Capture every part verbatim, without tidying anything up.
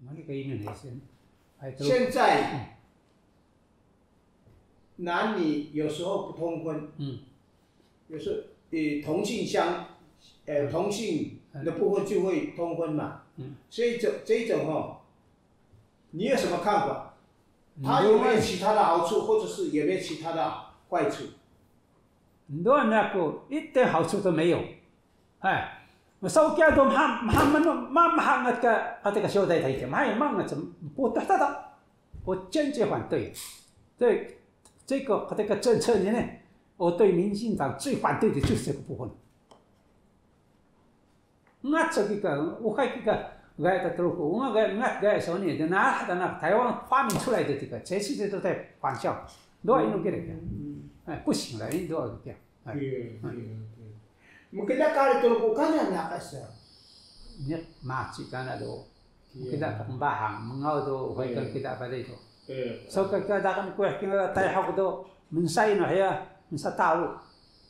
Manu ka inu ne sen. Ai, terus. 现在男女有时候不通婚，嗯，有时候，呃，同性相，呃，嗯，同性的部分就会通婚嘛。嗯，所以这，这一种哦，你有什么看法？它有没有其他的好处，或者是有没有其他的坏处？ Nduwa naku, ite hausu to meyo. Hai. Msaw kiya do mha, mha manu, ma mha ngat ka, kata ka siyuday ta ite. Mha ma ngat, putuh ta ta. 我坚决反对。对，这个，这个政策呢，我对民进党最反对的就是这个部分。 Ungat so kika, uxay kika, gaya ta Truku, ungat gaya, ungat gaya so nii, de, nah, ta na Taiwan 发明出来的这个，全世界都在仿效。Nduwa inu kira kira. 嗯，嗯。哎，不行了，nduwa kira. 哎。 Iya, iya, iya. Mkla kari Truku kana naqah sa. Niq maci kana do. Iya. Mkla ka qmbahang, mngaw do, uxay ka, iya, kida balay do. Iya. So ka, ka daqan kuih kingal Taihuq do, mnsa inu hiya, mnsa Taru.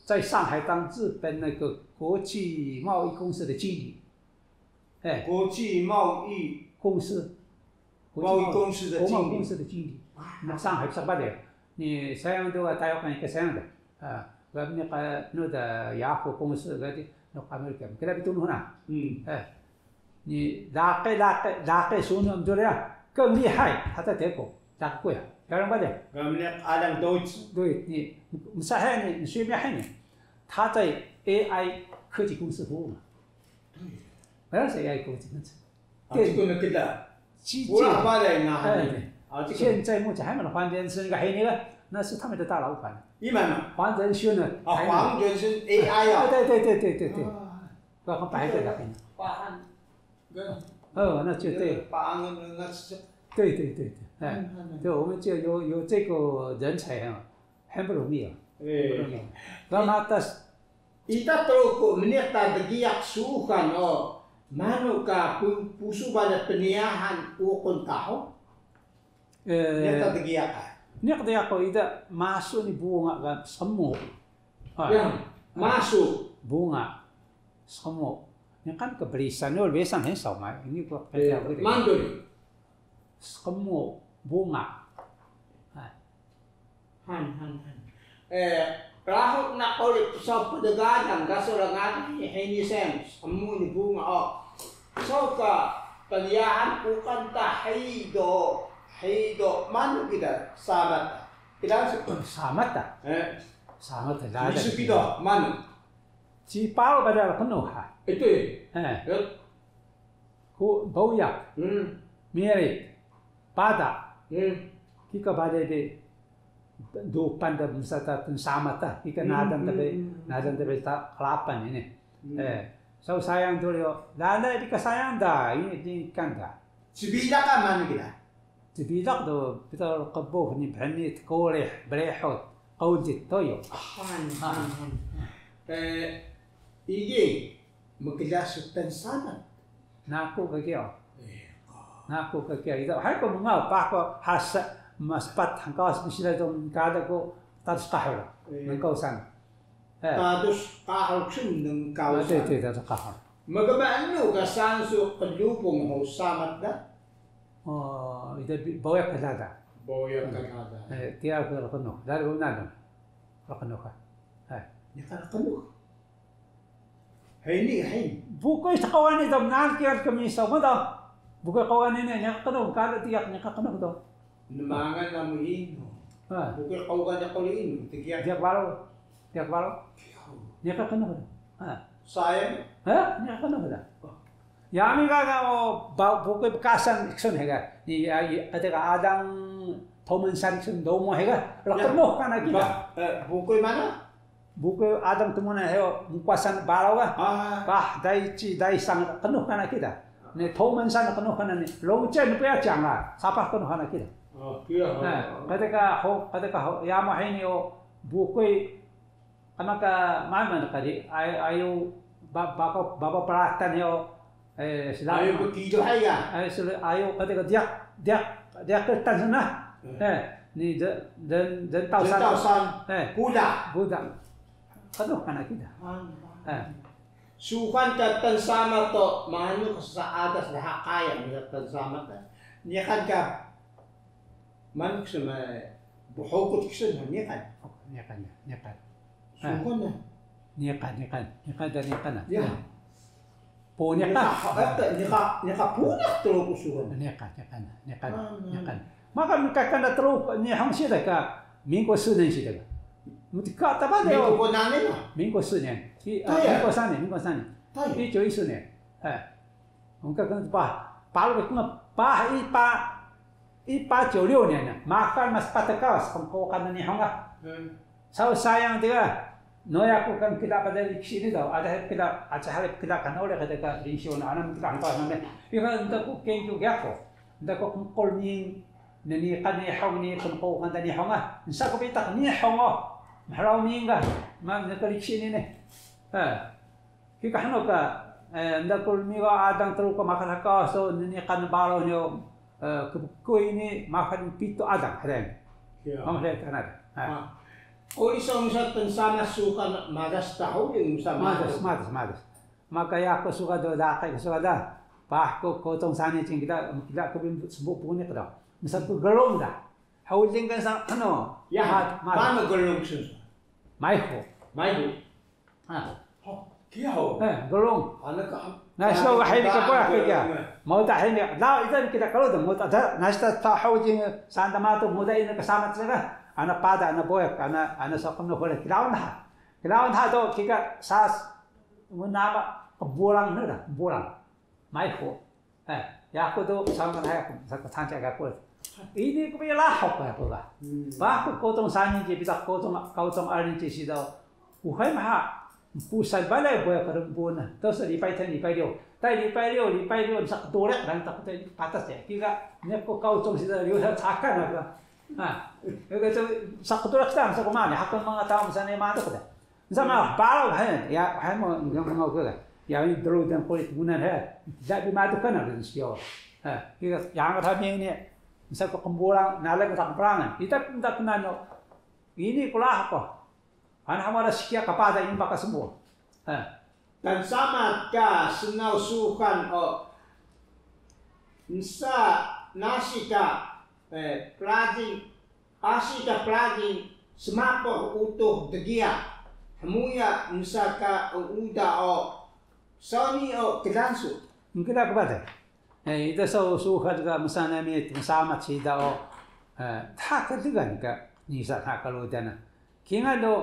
在上海当日本那个国际贸易公司的经理。哎。国际贸易公司。贸易公司的经理。国际贸易公司的经理。啊。那上海上班的，你想想对吧？他要看一个想想的，啊，我们那个弄的雅虎公司，我的，那个America，给他比东西呢。嗯。哎。 Ni laqi, laqi, laqi sunu mdul ya, 更厉害, hata teku, laqi ku ya. Yalang bale. Gamliq alang Deutsch. Deutsch ni, msa hay ni, nsuymi hay ni. 他在 A I 科技公司服务嘛。对。不要说 A I 科技公司。啊，这个那个的。机械。不要把那个，哎，对。啊，这个。现在目前还没有完全是那个黑那个，那是他们的大老板。今嘛。黄仁勋呢？啊，还没有。黄仁勋 A I 啊。对，对，对。啊。 Bahkan pahay ka laqi na. Pahan. Gan. Oh, na, 就对。Pahan na, na, 对，对，对，对。哎，嗯，嗯，嗯。对，我们就有，有这个人才啊，很不容易啊，哎。很不容易。那么他是 Ita Truku mniq ta dgiyaq suxan o, manu ka pu-, pusu balay pnyahan uqun tahu? Eh, niq ta dgiyaq ka. Niq dgiyaq ku ida masu ni bunga ka sqmu. Ah. Ya, masu. Bunga. Sqmu. Niqan ka brisan, o, brisan hen saw ma. Ini ku, eh, kaya gede. Mandul. Sqmu bunga. Ah. Han, han, han. Eh, rahu na quri psaw pdgalan ka so rngagan ni hini sem, sqmu ni bunga o. So ka pnyahan uqan ta hido, hido, manu kida samat ta? Kida su? Samat ta? Eh. Samat ta, lada. Isu kida, manu? Ci paru bale rqnux ha. Itu. Eh. Yut. Ku, bawyak. Hmm. Mirit. Pada. Hmm. Kika bale de dupan de msa ta tnsamat ta. Kika, hmm, nadan ta be, hmm, hmm, nadan ta be ta qlapan ini. Hmm. Eh, so sayang duri o. Lala di ka sayang da, ini, ini kan da. Cbilaw ka manu kida? Cbilaw do, pita qbux ni, bhni, tqurih, brihut, qudit, toyo. Han, han, han. Eh, ini, mkla su tnsamat. Naku ka kiya. Eh, naku ka kiya. Ida, hay ku mngaw, paah ku hasa, maspat, hngkawas, msila do, kada ku, tadus qahur. Eh. Nengkaw san. Eh. Tadus qahur sun nengkaw san. Ah, 对，对，tadus qahur. Mgmaanu ka san su qlubung hug samat da? Oh, ida bi-, bawyak ka lada. Bawyak ka lada. Eh, tiya ka rqnux. Lada unalung. Rqnux ka. Eh. Niqan rqnux. Hini, hini. Bukuy sqawan ni da mnal kiya kami saw ma da. Bukuy qawan ni, niqan qnux, kala tiya niqan qnux do. Nmangan namu inu. Ha. Bukuy qawgan ni quri inu, tgiyaq. Diyak baro. Diyak baro. Niqan qnux do. Ha. Sayang. Ha? Niqan qnux do. Oh. Yami gaga o, ba-, bukuy bkasan iksun hega. Ni, ya, ya, kata ka adang toman sari iksun domo hega. Rqnux kana kida. Ba-, eh, bukuy mana? Bukuy adang tmunan hiyo, mkwasan baraw ga. Ah. Bah, dai ci, dai sang, qnux kana kida. Ni toman san qnux kana ni. Longcen pya cang ga, sapah qnux kana kida. Oh, kiya, oh. Nah, kata ka ho, kata ka ho, yama hini o, bukuy, kana ka maman kadi, ay-, ayu, ba-, bako, baba peratan hiyo, Eh, selamat. Ayu bkido hay ga. Ayu sel-, ayu kata ka diyak, diyak, diyak kertas na. Eh. Eh, ni de-, den-, dentaw san. Dentaw san. Eh. Buda. Buda. Qnux kana kida. Ah. Eh. Suxan ka tnsama to, manu ka saadas dha kaya ni ka tnsama ta. Niqan ka, manu ka sma, bhukut ka sma, niqan. Niqan, niqan. Suxan na. Niqan, niqan. Niqan da niqan na. Ya. Puniq ka. Niqan, niqan, niqan puniq Truku suxan. Niqan, niqan, niqan, niqan. Maka mkkan da Truku, Nihon siida ka, 民国四年 siida ka. Mtkka ta bale o. 民国何年 na? 民国四年. 一, ah, 民国三年, 民国三年. 一九一四年. Eh. Mkkan pa, paru ka, pa, 一八, 一八九六年 na. Maka mas patas ka, pnkuxan Nihon ga. Saw sayang tiga, noya ku kan kida pada liksi ni do, ada kida, aca hari kida kan oleh kida ka liksi na, ana kida hangka name. Iha nda ku kenkyu gyako, nda ku kengkol ni, nani kan Nihon ni, kengkol kan Nihon ah, nsa ku bitaq Nihon o, mhraw ni ga, ma nda ka liksi ni ne. Eh. Kika hnu ka, eh, nda ku rmigaw adang Truku ka maka hakawas do nniqan baraw ni o, eh, kbkuy ni maka pitu adang, hren. Iya. Mama hren kana da. Ha. Ah. Uri so musa tnsama suxan madas ta hug musa madas, madas, madas. Maka yaku suxan do daqi ka suxan da. Paah ku Kotong Sani cing kida, kida ku bi sbu puniq do. Musa ku Glung da. Hawling kan sa, ano? Ya, madas. Paano Glung sun? Maihu. Maihu. Ha. Oh, kiya ho. Eh, Glung. Ana ka. Na, so ga hini ka boyak ka kiya. Mauda hini. Lao ita kita kalau da mauda da, na sita ta hawjing sanda matu mauda ina ka samat sa ka. Ana pada, ana boyak, ana, ana sokom no hore. Kilawan ha. Kilawan ha do kika sas, nama, kbulang na da, kbulang. Maihu. Eh, yaku do sama na yaku, sa ko sanca ga ko. Ini ku bi lahok yaku ga. Hmm. Ba ku Kotong Sani ci, bitaq Kotong, Kotong Alin ci siida. Uxay maha, pusay balay boyak ka rmbun na. To sa lipay ten, lipay liyo. Tai lipay liyo, lipay liyo, sa kdurek dan tak tai patas ya. Kika, ne ko Kotong siida liyo sa cakan aga. Ha, kika sa kdurek dan sa ko mani, hakun manga taw sa ne matuk da. Nsa ma baraw he, ya, he mo, mo, mo, ko, ya, ini dulu dan kulit gunan he. Da bi madu kana dan sio. He, kika, yang kami ini, nsa ko kembulang, nalek tak perangan. Kita minta kenano. Ini kulah ko. Ana hamara sikia kapada ini baka semua. He. Dan sama ka snaw suxan o. Nsa nasi ka, eh, prajing Asi ka prajing smapuh utux dgiyaq, hmuya msa ka uda o sawni o kdaan su. Mkla kbate. Eh, ida saw suxan ga msa nami tmsamat siida o, eh, dha ka dgan ka nisa dha ka rudan na. Kingal do,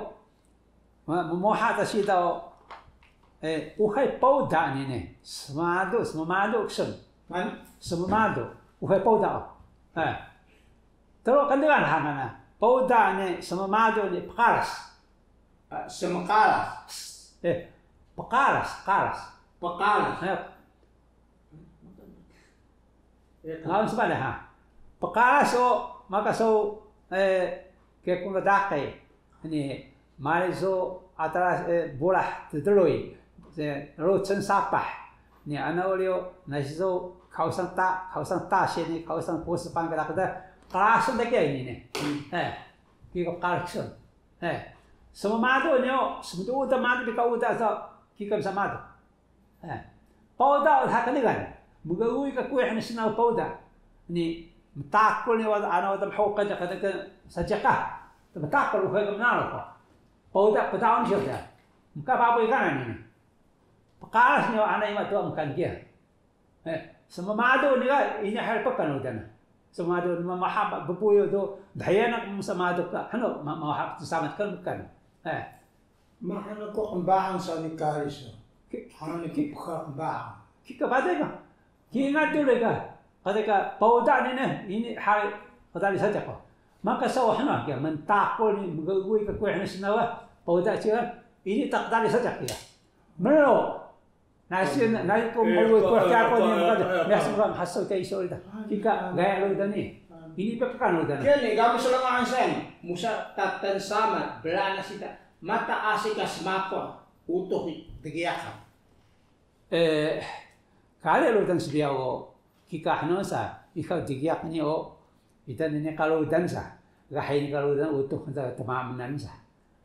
Ma, mmuha ta siida o, eh, uxay pawda ni ne, smmalu, smmalu ksun. Manu? Smmalu, uxay pawda o. Eh. Tru kndgan hangan na, pawda ni smmalu ni pqaras. Ah, smqaras. Eh, pqaras, qaras. Pqaras. Eh, Laun sbale ha. Pqaras o, maka so, eh, ke kuna daqi. Ni, mari so ataras, eh, bulah tdluy. Se, rucun sapah. Ni, ana uri o, nasi so, kausang ta, kausang ta, sini, kausang puspan ka daqi da. Qarasun da kiya ini ni. Hmm. Eh, kika qarasun. Eh, smmalu ni o, smduda manu bi ka uda so, kika bisa madu. Eh, pawda o dha ka nigan. Mgagui ka kuih na snaw pawda. Ni mtakul ni wada, ana wada mhuqil ka, ka, ka, sajiq ka. Mtakul uxay ka mnalo ko. Pawda pdaun siya da. Mka babuy kana ni. Pqaras ni ana ima tuwa mkan kiya. Eh, smmalu ni ga ini hari pkan udan. Smmalu ni ma, maha bbuyu do, daya na smmalu ka. Hanu, ma, maha samat kan mkan. Eh. Maanu ku qmbahang sani kari so. Ki-, hanu ki-, ki-, pka qmbahang. Kika bade ka. Kingal dulu ka. Kade ka pawda ni ne, ini hari qdali sajiq ko. Maka saw hanu ka, mntakul ni mgagui ka kuih na snaw, pawda ciyan, ini ta qdali sajiq kiya. Melo. Nasi, nasi ko mgagui kuih kiya ko ni, maka, nasi ko haso ka iso ida. Kika gaya lo ida ni. Ini pkan lo ida ni. Kiya ni, gamu selama ansen, musa tatan sama, belana sita. Mata asi ka smapuh, utux dgiyaq ka. Eh, kari rudan sbiyaw o, kika hnu sa, ika dgiyaq ni o, ita ni ka rudan sa, ga hini ka rudan utux da tmamnan sa.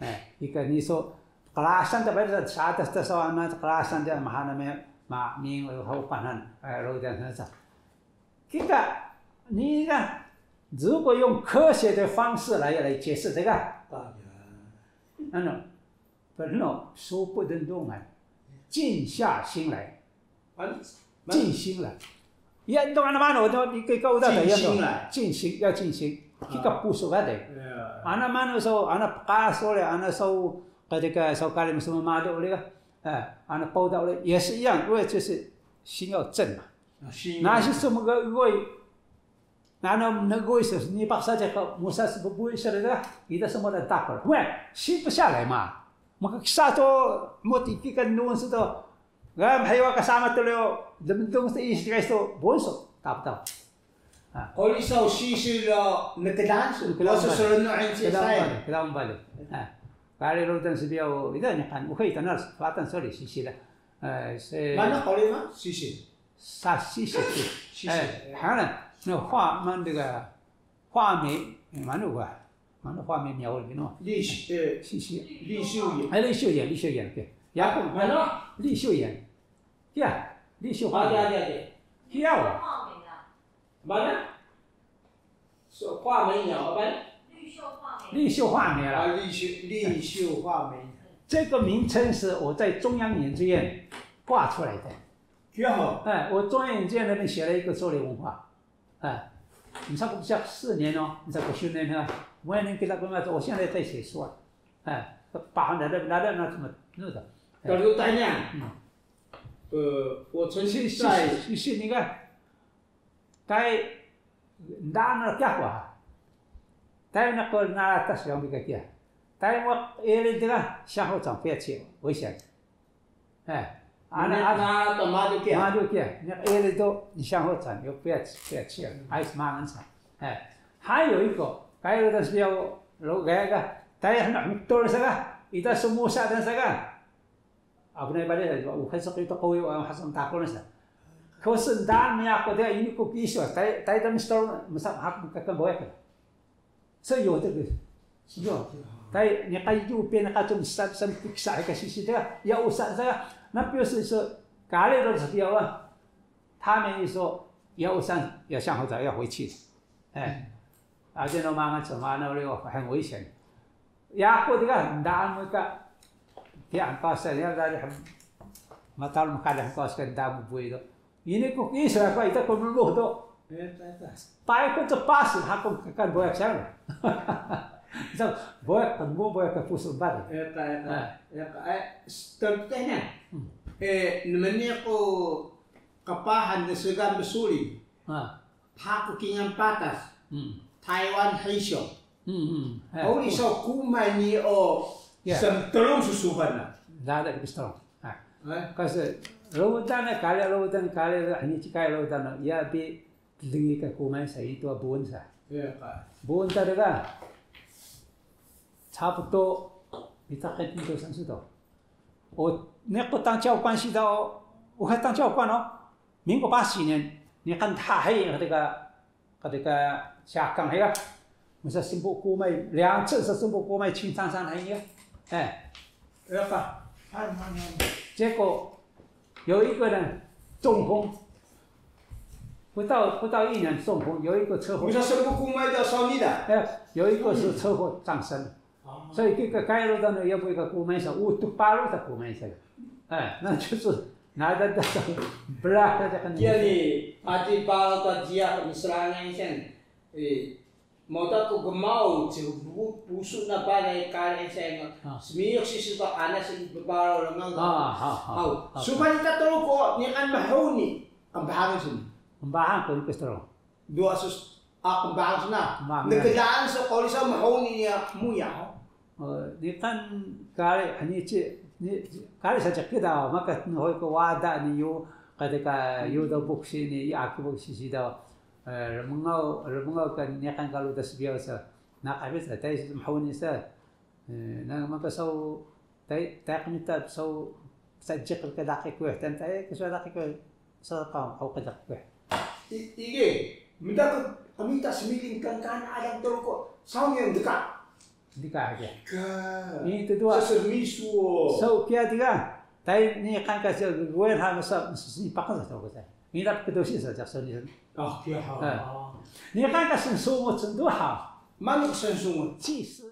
Eh, ika ni so, klasan ta bale sa, sadas ta saw ana klasan ta mahana me, ma, ming, ho panan, eh, rudan sa. Kika, ni ga, 如果用科学的方式来，来解释这个， Ano, perno, supu dendungan. 静下心来。 静心了。Ya, ndo ana manu, ndo ika uda ta, ya, ndo. 静心了。静心，要静心。Kika pusu ga de. Ya. Ana manu so, ana pqaso le, ana so, kadika so kali musu madu le ga. Eh, ana pauda le, 也是一样，因为就是心要正嘛。啊，心要正。Nasi sumga ugoi, Nano mnegui so, ni paksa je ka musa sbubui sere da, ida semua da takol. We, si pesa lai ma. Maka kisa to, mo tiki kan nun su to. Ga mhewa ka sama to leo, demdung se isi guys to, bonso, tap tap. Ha. Qoli so sisi lo mkdan su, mkdan bale. Qoli so solo no en si. Mkdan sai. Bale, mkdan bale. Ha. Kali rudan sbiyaw, ida ni kan, ukhai tanar, fatan sori, sisi la. Eh, se. Mana qoli ma? Sisi. 啥，谢谢，谢谢。谢谢。哎，还有呢，那话，我们这个话梅，蛮多个，蛮多话梅苗的喏。李秀，呃，谢谢。李秀妍。哎，李秀妍，李秀妍，对。然后，啊，蛮多。李秀妍，对呀，李秀话梅。啊，对，对，对。对呀，我。 Mana? So, 话梅苗, apa? 绿秀话梅。绿秀话梅了。啊，绿秀，绿秀话梅。这个名称是我在中央研究院挂出来的。挺好。哎，我中央研究院那边写了一个周礼文化。哎，你才不下四年哦，你才不训练呢，我也能给他工作，我现在在写书啊。哎，把那那那那那怎么弄的？哎。 Kalau tanya, 嗯。 呃，我曾经在，是，是，是，你看， Tay ndaan na kiya ku ha. Tay na ko na atas yang bi ka kiya. Tay mo eri de ga 相互长不要去，危险。哎，ana, ana to madu kiya. Madu kiya. Ni eri do 相互长 yo 不要去，不要去。Ay smangan sa. Eh, 还有一个，还有的是要，如，哎，个，大家很，很多人是个，一旦是木下的是个， Abnay bale sa, uxe so qito qoyo, ah, hasan takon sa. Ko sndaan miyako de ini ko kiso, tay, tay da mstor msa hak kakan boyak. So yo de. Yo. Tay niqan ju pe niqan tu msa, msa piksa ka sisi de. Ya usa sa. Na piyo so, so kale do sa piyo wa. 他们一说，要上，要向后走，要回去。哎，啊，这种慢慢走，慢慢的很危险。Yaku de ga ndaan mu ka, kiya hngkawas ya, dari matal mu ka hngkawas ka ndaan mu buy do. Ini ku kiya sa ka ita ku luluh do. Pai ku cepas, hakun kakan boyak sa. Sa boyak kan mu boyak ka pusu bal. Eka, eka, eka, eh, tentu tehnya. Hmm. Eh, namanya ku Qpahan nsgan bsuri. Ha. Haku kingal patas. Hmm. Taiwan Heisho. Hmm, hmm. Ha. Uri saw kumay ni o, ya, smtrung susuban na. Dada ki strong. Ha. Eh? Kasi, rudan na kali, rudan kali, hini cikay rudan na. Ya bi tlingi ka kumay sa, itu buun sa. Ya, ka. Buun ta daga. Capu to, bitaq ka itu san su to. O, niqan 当教官 siida o, uxe 当教官 o. 民国八十年, niqan dha hiya, qdka, qdka siakang hiya. Msa smbu kumay, 两次 sa smbu kumay 清仓 san hiya. Eh. 结果有一个人中风，不到，不到一年中风，有一个车祸。Msa smbu kumay da saw nii da. Eh, 有一个是车祸丧生。 所以 kika kay rudan na yabuy ka kumay sa, utux paru ta kumay sa. Eh, na 就是 nada da sa, blah ta kan. Kiya ni, aji paru ta jiyax msrangay san. Eh, mota ku gmaw, ci bu-, pusu na balay kari san. Ah. Smiyuk si su ta ana si bbaru rngaw. Ah, ha, ha, ha. Supan ta Truku, niqan mhuni, qnbahang sun. Qnbahang ku ni kestro. Dua sus, ah, qnbahang sna. Qnbahang. Nkdaan su quri saw mhuni niya muya. O, niqan kari, hani ci, ni, kari sa ceki da, maka nhuy ko wada ni yu, qdka yu do buksi ni, i aki buksi si do, eh, rmngaw, rmngaw ka niqan ka rudan sbiyaw sa, naqah bi sa, tay mhuni sa, Eh, na maka saw, tay, tay qmita saw, saw jiq ka laqi ku, tan tay, ka saw laqi ku, saw ka, aw ka laqi ku. I, ige, mda ka qmita smiling kan kan alang Truku, saw ngi ndka. Dika aja. Ini tu dua. Sesemisu. So, kiya tiga. Tai niqan ka si gwen ha masa sini pakan sa ko sa. Ini tak kedosi sa jak sini. Oh, kiya ha. Niqan ka sini sungut sendu ha. Manu sini sungut? Ci si.